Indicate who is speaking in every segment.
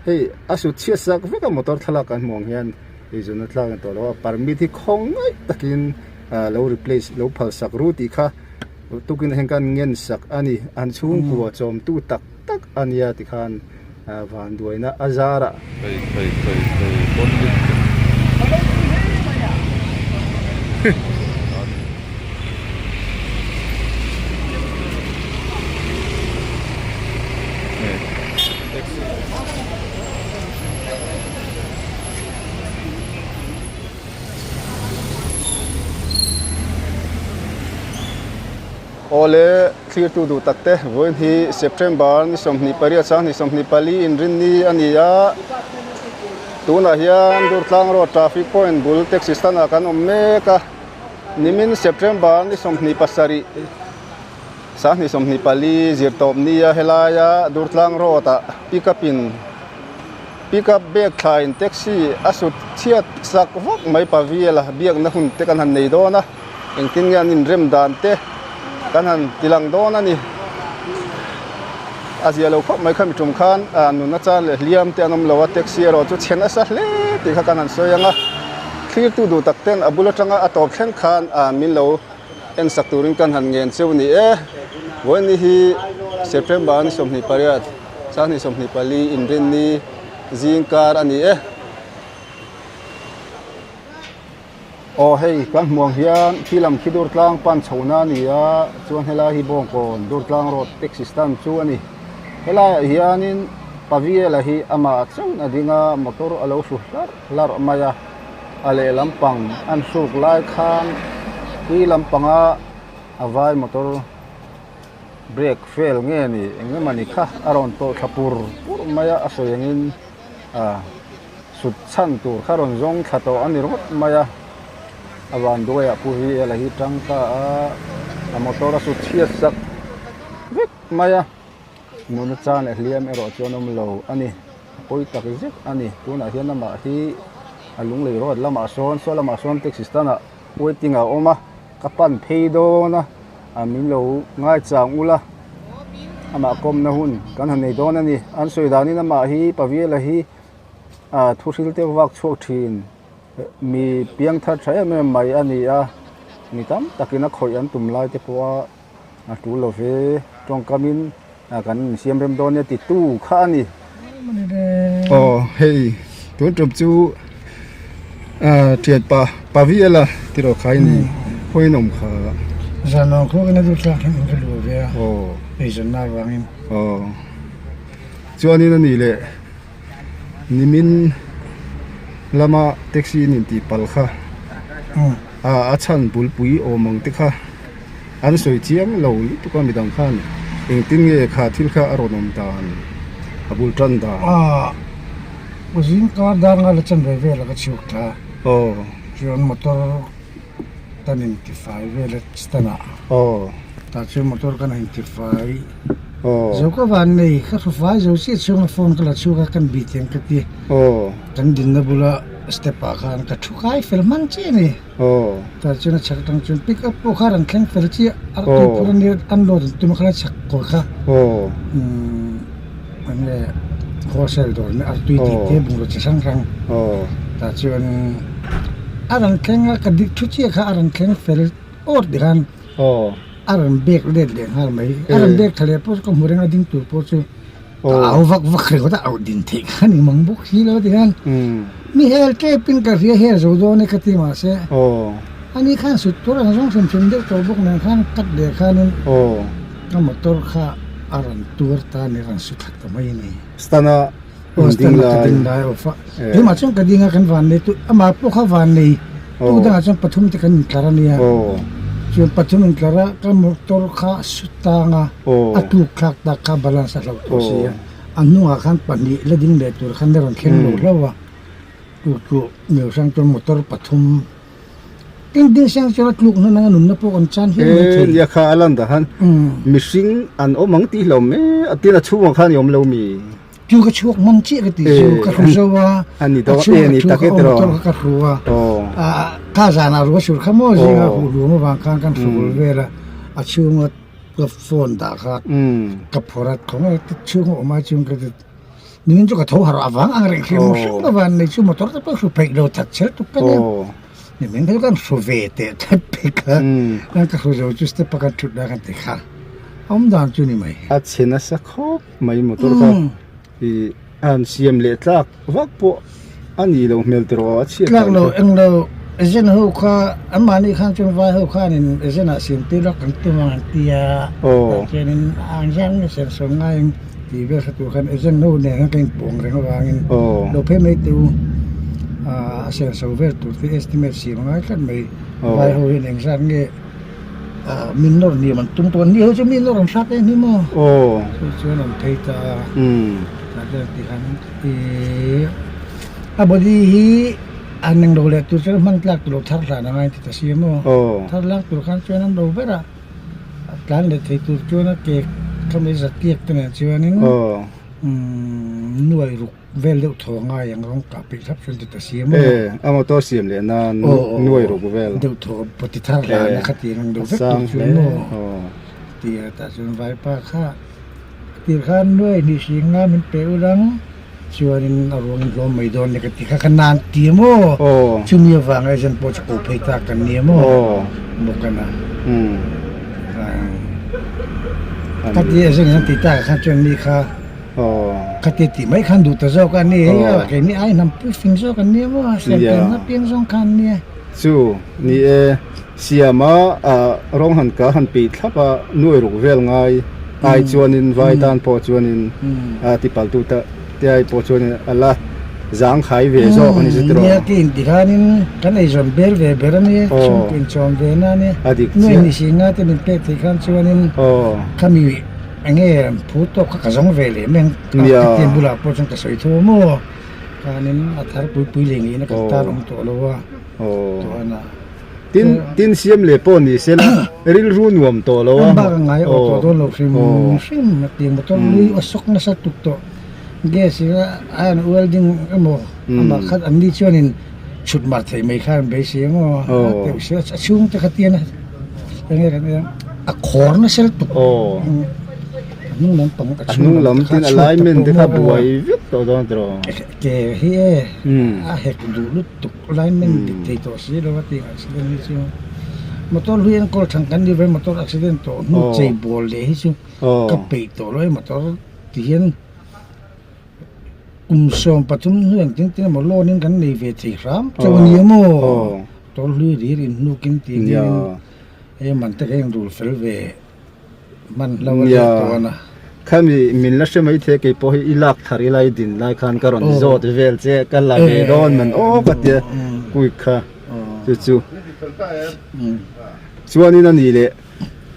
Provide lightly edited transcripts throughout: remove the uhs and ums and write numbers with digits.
Speaker 1: Hei a sut chhiat sak vek a motor thlalak kan hmuh ang hian eizawnna tlak a ni tawh lo a permit hi khawngaih takin ah lo replace lo phal sak ru tih kha tukin ah hian kan ngen sak a ni an chhungkua chawmtu tak tak a nia tikhan ah vanduaina a zar ah. Awle thlirtu duh tak te vawiin hi September ni 28 sang 24 inrinni a ni a tunah hian Durtlang Road traffic point bul taxi stand ah kan awm mek a nimin September ni 27 24 zirtawp nia helaia Durtlang Road ah pick up in pick up bag thlain taxi a sut chhiat sak vak mai paviala biakna hun te kan han nei dawn a engtin nge an inrem dan te kan han ti lang dawn a ni a zia lo khawp mai khami tum khan ah nunna chan leh hliam te an awm lo a taxi erawh chu chhe nasa hle tih kha kan han sawi ang a thlirtu duh tak ten a bul atanga a tawp thleng khan ah min lo En sak turin kan han ngen cheu ni e. Vawiin hi September ni 28, 2024 inrinni zing kar a ni e. Aw hei kan hmuh ang hian khi lam khi Durtlang pan chhohna a ni a, chuan helai hi Bawngkawn Durtlang Road taxi stand chu a ni. Helaiah hianin Paviela hi amah chauhin a ding a, motor a lo hru hlarh hlarh mai a. A lehlam pang an hruk lai khan tui lampanga a vai motor brake fail nge ni eng emawni kha a rawn tawlh thla pur pur mai a a sawi angin ah sut chhan tur kha a rawn zawng thla tawh a ni ringawt mai a a vanduaiah pu hi ela hi tang ta a a motor a sut chhiat sak vek mai a. Nuna chan leh hliam erawh chuan awm lo a ni a pawi tak zet a ni tunah hian amah hi a lunglei road lamah sawn saw lamah sawn taxi stand ah waiting ah a awm a ka pan phei dawn a ah min lo ngaichang ula amah kawmna hun kan han nei dawn a ni an sawi danin amah hi paviala hi ah thu hril te vak chhuak thin mi piang thar tha em em mai a ni a mi tam takin a khawih an tum lai te pawh a. A tul lo ve tawngkamin kan insiam rem dawn nia titu kha a ni. Aw hei tun tum chu thian pa Paviela tiraw kha i ni khawiin awm kha.
Speaker 2: Zan awm khuak in a lut tlak hian in ka luh ve a eizawnna avangin.
Speaker 1: Aw chuanin a nih leh nimin lama taxi in intih palh kha a chhan bulpui awm ang te kha. An sawi chiang lo lutuk a midang khan engtin nge kha thil kha a rawn awm dan a bul tan dan.
Speaker 2: Aaa zing kar dar nga la chan ve vel a ka chhuak tha.
Speaker 1: Aw.
Speaker 2: Chuan motor kan intifai vel a stand ah.
Speaker 1: Aw.
Speaker 2: Tah chuan motor kan intifai.
Speaker 1: Aw.
Speaker 2: Zo ka van nei ka hrufai zo chiah chhunga phone ka la chhuak a kan bih tiang ka ti.
Speaker 1: Aw.
Speaker 2: Kan dinna bula step ah khan ka thu kai fel hman chiah a ni. Tah chuan a chhak atang chuan pick up pawh kha a rawn thleng fel chiah a tui phur a nia unload an tum a khalai chhak kawr kha umm eng nge wholesale dawr nia artui tih te bungraw chi hrang hrang tah chuan a rawn thleng a ka dik thu chiah kha a rawn thleng fel awt ti khan a rawn bag let leh nghal mai a rawn bag tha leh pawh chu ka hmu reng a ding tur pawh chu. Au vak vak ringawt a auh din theih kha ni mang bawk si lo ti hian mi hel tep in ka hria hel zo dawn e ka ti mahse ani khan sut tur ang zawng hrim hrim deuh tawh bawk nen khan cut leh khanin ka motor kha a rawn tuar ta a ni a rawn su thla ta mai a ni.
Speaker 1: Stand a
Speaker 2: ding lai. Ka ding lai off a keimah chuan ka ding a kan van nei tu amah pawh kha van nei tu dangah chuan pathum te kan intlar a nia chuan pathum intlar a ka motor kha su tang a a tluk thlak tak kha balance a hlauh tawh si a a hnungah khan pahnih la ding leh tur khan a rawn thleng lo hlauh a tluk chu mio hrang chuan motor pathum eng ding sang chuan a tluk hnan anga nunna pawh kan chan hial mai thei.
Speaker 1: Nia kha a lan dah khan mihring an awm ang tih hlauh mai a tin a chhungah khan i awm lo mi.
Speaker 2: Chu ka chhuak hman chiah ka tih chu ka hru zo a, a chhung a thu ka awm tawh kha ka hru a, kha zanah ruah sur kha maw zinga huh luam avang khan kan hru bul vel a, a chhunga ka phone dah kha ka phawrh a, khawngaih chhunga awm ai chuan ka ti. Nimin chu ka tho harh avang ang reng hrim hrim ka van nei chu motor te pawh hru peih lo that chher tuk ka nia. Nimin kha chu kan hru ve teh that pek a, ka hru zo chu step a kan thut lai kan ti kha awm dan chu ni mai.
Speaker 1: A chhe nasa khawp mai motor kha i han siam leh tlak vak pawh a ni lo hmel tiraw a chhiat
Speaker 2: tlak lo eng lo agent ho kha an mahni khan chuan vai ho khanin agent ah siam tir lawk kan tum ang an tia tah chuanin ang zang nge siam sawm ngaiin tih vel hre tur khan agent ho nen khan ka inpuang reng avangin lo phei mai teh u a siam so vel tur te estimate siam a ngai tlat mai vai ho hian eng zat nge min nawr niam an tum tawh an ni ho chu mi nawr an hrat em hi maw chu chuan an phei ta a tah chuan ti khan ihh a body hi an englo leh tur chuan hman tlak tur lo thar hlan a ngai ti ta si maw thar lak tur khan chuan an lo ber a a tlan leh thei tur chuan a ke khami zatiak te nen chuanin umm nuai ruk vel deuh thaw a ngai ang rawng kah peih thlap chuan ti ta si maw
Speaker 1: a motor siam leh nan nuai ruk vel
Speaker 2: deuh thaw pawti thar hlan a khatiang ang deuh vek tur chuan maw tia tah chuan vaipa kha Tir khan nuai hnih hring nga min pe ul ang chuanin a ruang in hlawm mai dawn ni ka ti kha ka nan ti a maw chumi avanga agent pawh chu ko phei ta kan ni a maw bawk a na ka ti agent hian ti ta khan chuan mi kha ka ti tih mai khan duh ta zawk a ni hei a keini ai hnam pui fing zawk an ni a maw siam pian na piang zawng khan an nia.
Speaker 1: Chu ni e. Siama rawng han ka han peih thlap a, nuai ruk vel ngai ai chuanin vai tan pawh chuanin a tipaltu te ai pawh chuanin a la zang khai ve zawk a ni chu tiraw.
Speaker 2: Nia ka inti khanin kan eizawn bel ve ber a nia, chhungkaw inchawm ve na a nia, nuai ni si nga te min pek theih khan chuanin khami enge phu tawk kha ka zawng ve leh mai ang, ka tian bulah pawh chuan ka sawi tho a maw, khanin a thar pui pui leh ngeiin a kan tan awm tawh lo a, chuan a.
Speaker 1: Tin, tin siam leh pawh ni se la, rilru nuam tawh lo a.
Speaker 2: An bak a ngai awh tawh dawn lo hrim hrim a tiang motor lui aw sawk nasa tuk tawh. Gas hi a an welding emaw amah khat an ni chuanin chhut mar thei mai kha an beisei emaw a teuh sia a chhung te kha tian a enge kan eng a khawr nasa lutuk. A hnung lam pang a
Speaker 1: chhung lam tin alignment te kha buai vek tawh dawn tiraw.
Speaker 2: Ke hi e a hek duh lutuk. Alignment dik thei tawh si lo a tih accident hi chu motor hlui enkawl thang kan ni ve motor accident tawh hnu chei bawl leh hi chu ka peih tawh lo e motor ti hian kum 13 hnu engtin tin emaw loan in kan nei ve thei hram chauh a ni a maw motor hlui rir in hnukin tih hian hei man te kha inrul fel ve. Hman hlo a leh tawn a.
Speaker 1: Khami min la hre mai thei kei pawh hi i lak thar ila i din lai khan ka rawn zawt vel che ka la ve dawn man aw ka tia kuit kha chu chu chuanin a nih leh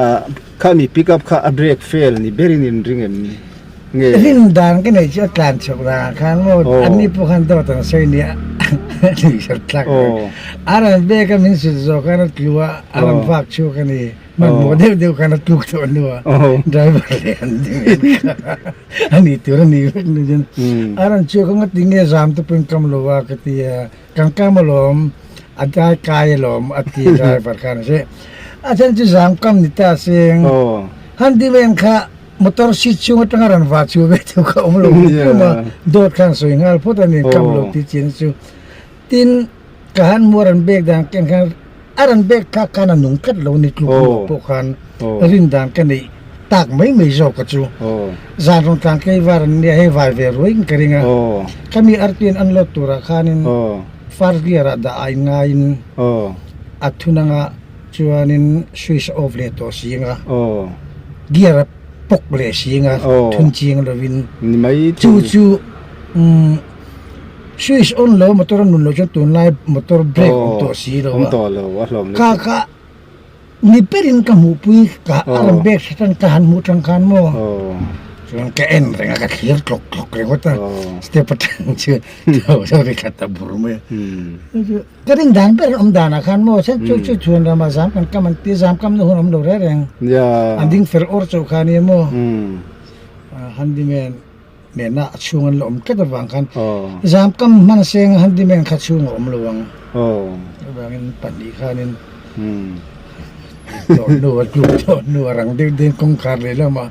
Speaker 1: ah khami pick up kha a brake fail ni berin in ring em nge.
Speaker 2: Rin dan ka nei chu a tlan chhuak dan ah khan maw an ni pawh khan dawt an sawi nia nuihsat thlak a rawn bek a min sut zawh khan a tlu a a rawn vak chhuak a ni. Hmanhmawh deuh deuh khan a tluk tawh hnu a driver leh an ding em kha a nih tur a nih vek ni chuan a rawn chhuak a ngati nge zam te pawhin kam lo a ka ti a kan kam alawm a dai kai alawm a ti driver khan a hre a then chu zam kam ni ta seng handyman kha motor seat chhung atanga rawn va chhuah ve deuh kha awm lo a dawt khan sawi nghal phawt a ni kam lo tih chian chu tin. Ka han hmu a rawn bek dan ken khan a rawn bek kha khan a nung tlat lo ni tluk hmuh pawh khan rin dan ka neih tak mai mai zawk a chu. Zan rawn tlan tlei var an nia hei vai ve ruai in ka ring a. Khami artuiin an load turah khanin first gear ah dah a in ngaiin a thun anga chuanin switch off leh tawh si anga gear a pawk leh si anga thun chiang lovin chu chu umm. Switch on lo motor a nun loh chuan tunlai motor brake awm tawh si lo a, ka kha ni berin ka hmuhpui ka a rawn bek hre tan ka han hmuh tang khan maw chuan ka en reng a ka thlir tlawk tlawk ringawt a step atang chuan chho ri khat ta bur mai a ka rin dan ber awm danah khan maw chu chu chhuan ramah zam kan kam an ti zam kam na hun awm lo reng reng an ding fel awr chauh kha nia maw handyman. Nena a chhung an la awm tlat avang khan Zamkam hman seng handyman kha chhung a awm lo ang. Chuvangin pahnih khanin tawh hnu a tluk tawh hnu a rang deuh deuhin kawngkhar leh lamah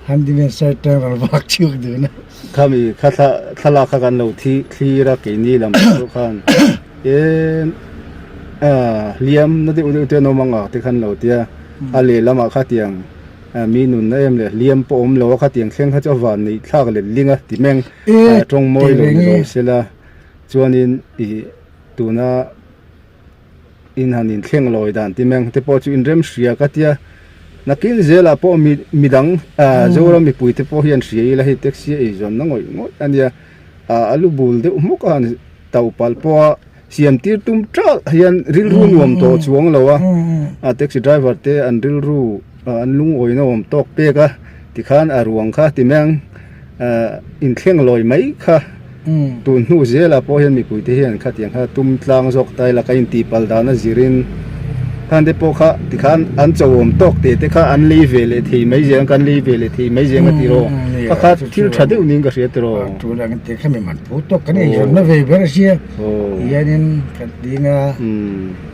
Speaker 2: Handyman side tang rawn vak chhuak dun a.
Speaker 1: Khami kha thla thlalak kha kan lo thi thlir a keini lam pawh khan e hliam na deuh deuh te an awm ang a te khan lo tia a lehlamah khatiang mi nunna em leh hliam pawh awm lo a khatiang thleng kha chu a van neih thlak let ling a ti meng tawng mawi lo ni lo sela chuanin ih tuna in han inthleng lawi dan ti meng te pawh chu inrem hria ka tia nakin zelah pawh mi midang ah Zoram mipui te pawh hian hria ila hei taxi a eizawn na ngawih ngawih a nia ah a lu bul deuh hmuk a han tauh palh pawh a siam tir tum teuh hian rilru nuam tawh chuang lo a a taxi driver te an rilru an lungawina awm tawk pek a tikhan a ruang kha ti meng ah inthleng lawi mai kha. Tun hnu zelah pawh hian mipuite hian khatiang kha tum tlang zawk ta ila ka intihpalh dan a zirin khan te pawh kha tikhan an cho awm tawk teh te kha an lei ve leh thei mai zel kan lei ve leh thei mai zel a ti rawh kha kha thil tha deuh niin ka hria tiraw.
Speaker 2: Tul ang tih kha mi man phu tawk kan eizawnna ve ber a sia hianin kan ding a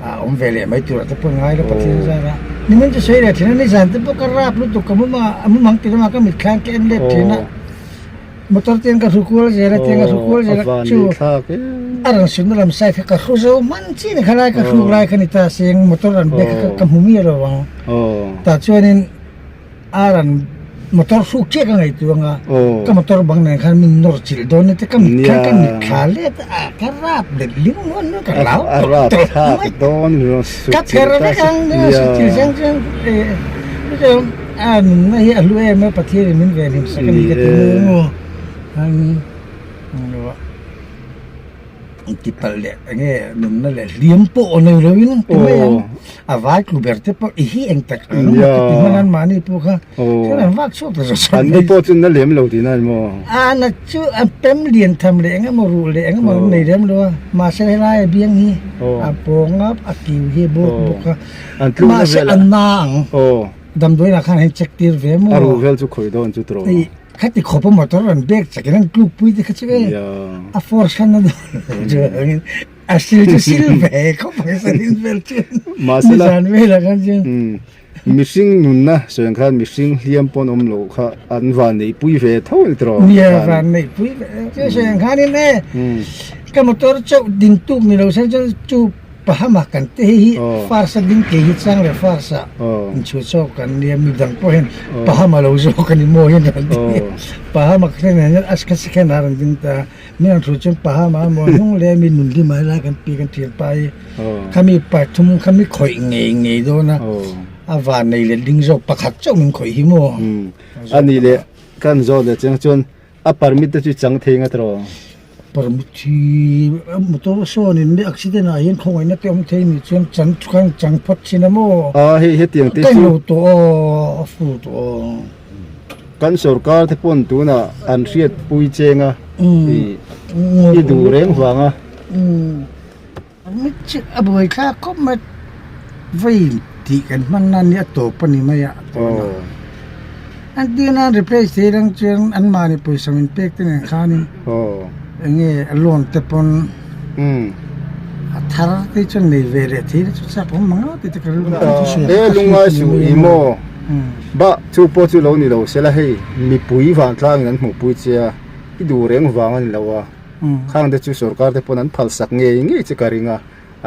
Speaker 2: a awm ve leh mai tur ah te pawh ngai lo Pathian zar a nimin chu sawi leh thin a nizan te pawh ka rap lutuk ka mum a a mumang ti lamah ka mitthla ka en let thin a. Motor te an ka hru kual zel a tiang ka hru kual zel a chu a rawn sutna lam side kha ka hru zo hman chiah ni khalai ka hruk lai kha ni ta seng motor an bag kha ka hmu miah lo ang tah chuanin a rawn motor hruk chiah ka ngaihtuah ang a ka motor bang nen khan min nawr chilh dawn ni te ka mit khan ka mit thla let a ka rap let ling nual nual ka hlau tawp tawp mai ka pher vek ang chil chiang chiang A nunna hi a hlu em a, Pathianin min venhim sak a ni ka ti mu ang ti palh leh enge nunna leh hliam pawh aw nei lo in ti mai ang a vai tlu ber te pawh i hi eng tak ang a ka ti hman an mahni pawh kha chuan an vak chhuak ta zawk
Speaker 1: an ni pawh chu na lem lo tihna ani maw
Speaker 2: a na chu a pem lian tham leh eng emaw ruh leh eng emaw an nei lem lo a mahse helai a biang hi a pawng a a kiu hi a bawk bawk a mahse a na ang. Damdawiin ah khan hei check tir ve maw?
Speaker 1: A ruh vel chu khawi dawn chu tiraw?
Speaker 2: Hei khati khawp a motor rawn bag chak in an tluk pui te kha chu e a force khan a dawn a sil chu sil ve khawp ang sanin vel chu nizan vel ah khan chuan
Speaker 1: mihring nunna sawi ang khan mihring hliam pawn awm loh kha an van neih pui ve tho a ni tiraw?
Speaker 2: Nia van neih pui ve chu sawi ang khanin e ka motor chauh din tuk ni lo se chuan chu Pahama kan te hi hi first a ding kei hi chang leh first ah inchhuah chawk kan nia mi dang pawh hian Pahama lo zawk a ni maw hian kan ti Pahama ka thlen hian a ka second ah a rawn ding ta mi an thu chuan Pahama a maw hnung leh mi nun hlim ah helai kan pi kan thian pa hi khami pathum khami khawih ngei ngei dawn a a van nei leh ding zawk pakhat chauh min khawih hi maw
Speaker 1: a nih leh kan zawt leh chiang chuan A permit te chu chang thei nga tiraw?
Speaker 2: Permit hi motor sawn in accident ah hian khawngaihna te awm thei ni chuan chan khan chang phawt thin a maw?
Speaker 1: A hei hetiang te chu.
Speaker 2: Ka lo tawh aw a full tawh aw.
Speaker 1: Kan sorkar te pawn tunah an hriat pui cheng a i duh reng vang a.
Speaker 2: Permit chu a buai thlak khawp mai vawi tih kan hman na nia tawp a ni mai a an tir nan replace thei lang chuan an mahni pawisa min pek te nen khanin eng nge a loan te pawn a thar te chuan nei ve leh thei la chu chak awm mang ang tih te ka rilru
Speaker 1: e lungngai suh i maw bah chu pawh chu lo ni lo sela hei mipui vantlang in an hmuhpui che a i duh reng vang a ni lo a. Khang te chu sorkar te pawn an phal sak ngei ngei che ka ring a,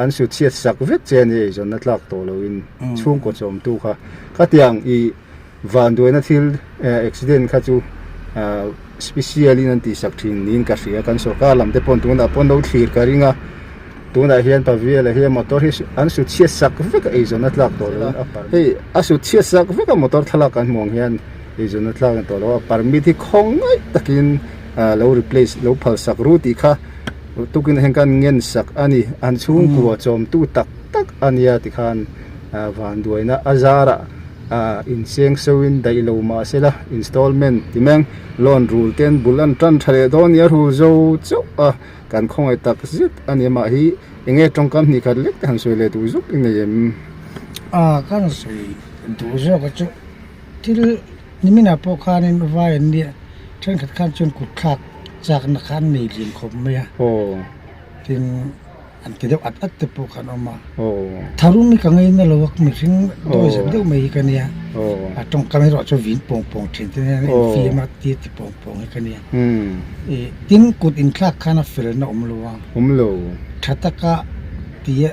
Speaker 1: an su chhiat sak vek che a ni eizawnna tlak tawh loin chhungkaw chawmtu kha. Khatiang i vanduaina thil accident kha chu special in an tih sak thin niin ka hria. Kan sorkar lam te pawn tunah pawn lo thlir ka ring a, tunah hian Paviala hian motor hi an su chhiat sak vek a eizawnna tlak tawh loin a par hei a su chhiat sak vek a motor thlalak kan hmuh ang hian eizawnna tlak a ni tawh lo a, permit hi khawngaih takin. Lo replace lo phal sak ru tih kha tukin hian kan ngen sak a ni an chhungkua chawmtu tak tak a nia tikhan vanduaina a zarah inseng seuhin daih lo mah se la installment ti meng loan rul ten bul an tan tha leh dawn nia rul zo chauh a kan khawngaih tak zet a ni mah hi enge tawngkam hnih khat lek te han sawi leh duh zuk i nei em?
Speaker 2: A kan sawi duh zawk a chu thil. Niminah pawh khanin vai an nia thenkhat khan chuan kut thlak chakna kha an nei lian khawp mai a. Tin An ti deuh at at te pawh kha an awm a. Tharum hi ka ngaina lo a, mihring dawi zet deuh mai hi ka nia. A tawngkam erawh chu vin pawng pawng thin te nia, infiam a tir ti pawng pawng hi ka nia. Tin, kut inthlak khan a felna awm lo a.
Speaker 1: Awm lo.
Speaker 2: Tha taka tia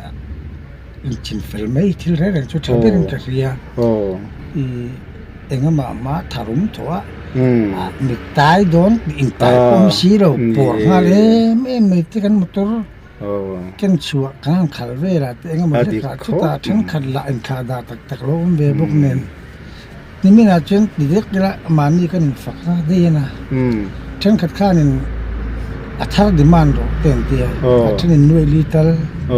Speaker 2: inchin fel mai thil reng reng chu tha berin ka hria. Engemaw hma tharum tawh a, mit tai dawn intai pawh awm si lo, pawr nghal em em mai te kan motor ken chhuah kan han khalh velah te engemaw hlekah chutah thenkhat lah inthlah dah tak tak lo awm ve bawk nen niminah chuan ti vek ila mahni kan infak a daih a, thenkhat khanin a thar demand rawh te an ti a, a thenin nuai li tal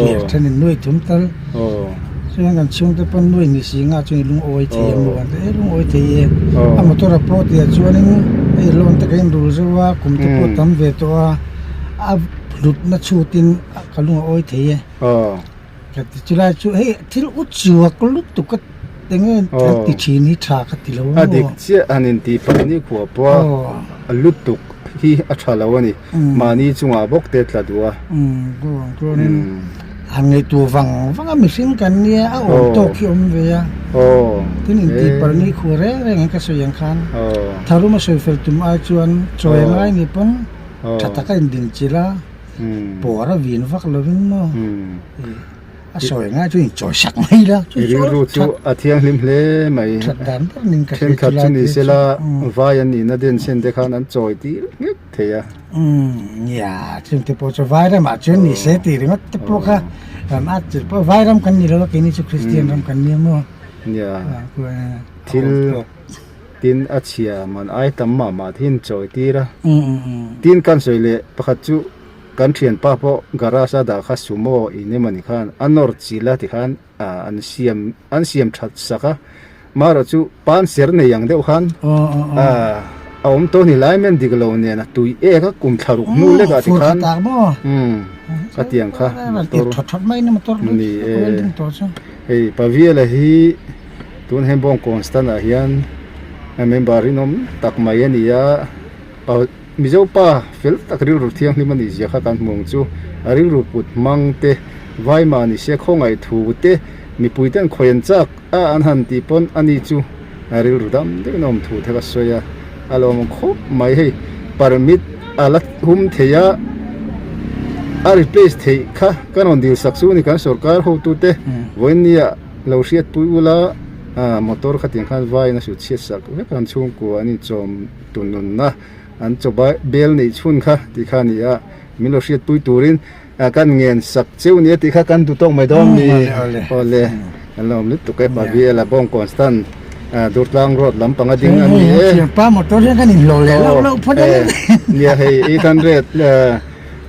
Speaker 2: tir a thenin nuai thum tal. Chuan kan chhungte pawn nuai ni si nga chuan i lungawi thei a maw an ti e lungawi thei e a motor a pawh tih ah chuanin hei loan te ka inrul zeuh a kum te pawh tam ve tawh a a hlutna chhutin ka lung a awi thei e ka ti chulai chu hei thil u chuak lutuk a enge an ti thin hi tha ka ti lo
Speaker 1: a dik chiah han intih pah ni khuah pawh a lutuk hi a tha lo a ni. Mahni chungah bawk te tla duh a.
Speaker 2: Umm chuanin han ngaihtuah vang vang a mihring kan nia a awm tawk hi awm ve a. Tin intih palh ni khuh reng reng ang ka sawi ang khan tharum a sawi fel tum ai chuan chawi ngai ni pawn tha taka indinchilh a pawr a vin vak lovin maw. A sawi ngai chu inchawi sak mai la.
Speaker 1: I rilru chu a thianghlim hle mai.
Speaker 2: That dan ber ning ka hria
Speaker 1: Thenkhat chu ni sela vai an nihna den sen te khan an chawi tir nghek thei a.
Speaker 2: Umm nia chung te pawh chu vai ramah chuan ni se tih ringawt te pawh kha ram at chilh pawh vai ram kan ni lo a keini chu Kristian ram kan nia maw.
Speaker 1: Nia thil tin a chhia man ai tam mah mah te hi an chawi tir a. Tin kan sawi leh pakhat chu. Kan thianpa pawh garage a dah kha sumo in emaw ni khan a nawr chilh a tikhan an siam an siam that sak a marawh chu pan ser nei ang deuh khan a awm tawh ni lai men dik lo nen a tui ek a kum thla ruk hnu lek ah tikhan umm khatiang kha motor ni e hei Paviala hi tun hian bawng constant ah hian member rinawm tak mai a ni a. Mizo pa fel tak rilru thianghlim a nih zia kha kan hmu ang chu. A rilru put hmang te, vai mah ni se khawngaih thu te, mipui ten khawi an chak a an han tih pawn a ni chu a rilru dam deuhin a awm thu te ka sawi a, a lawm ang khawp mai. Hei permit a la hum thei a, a replace theih kha ka rawn dil sak chu ni kan sorkar hotute vawiinnia lo hriatpui ula motor khatiang khan vaiin a sut chhiat sak vek ang chhungkua an inchawm. Tununna an chaw bel neih chhun kha tih kha a ni a, min lo hriatpui turin kan ngen sak cheu nia tih kha kan duh tawk mai dawn mi awle kan lo awm lutuk e Paviela bawng constant Durtlang road lampang a ding a ni e
Speaker 2: thianpa motor hian kan inhlawh leh loh loh phawt a
Speaker 1: nia hei 800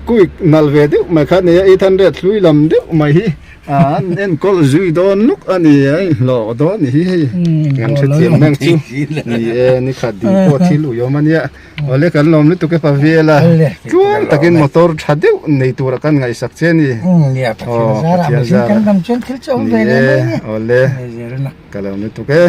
Speaker 1: quick nal ve deuh mai kha a ni a 800 hlui lam deuh mai hi An enkawl zui dawn luk a ni a inhlawh dawn ni hi hei kan hrethiam meng chu ni e ni khat ding pawh thil ui awm a nia awle kan lawm lutuk e Paviela tluang takin motor tha deuh nei tura kan ngaihsak che a ni
Speaker 2: aw Pathian zara
Speaker 1: ni e awle ka lawm lutuk e.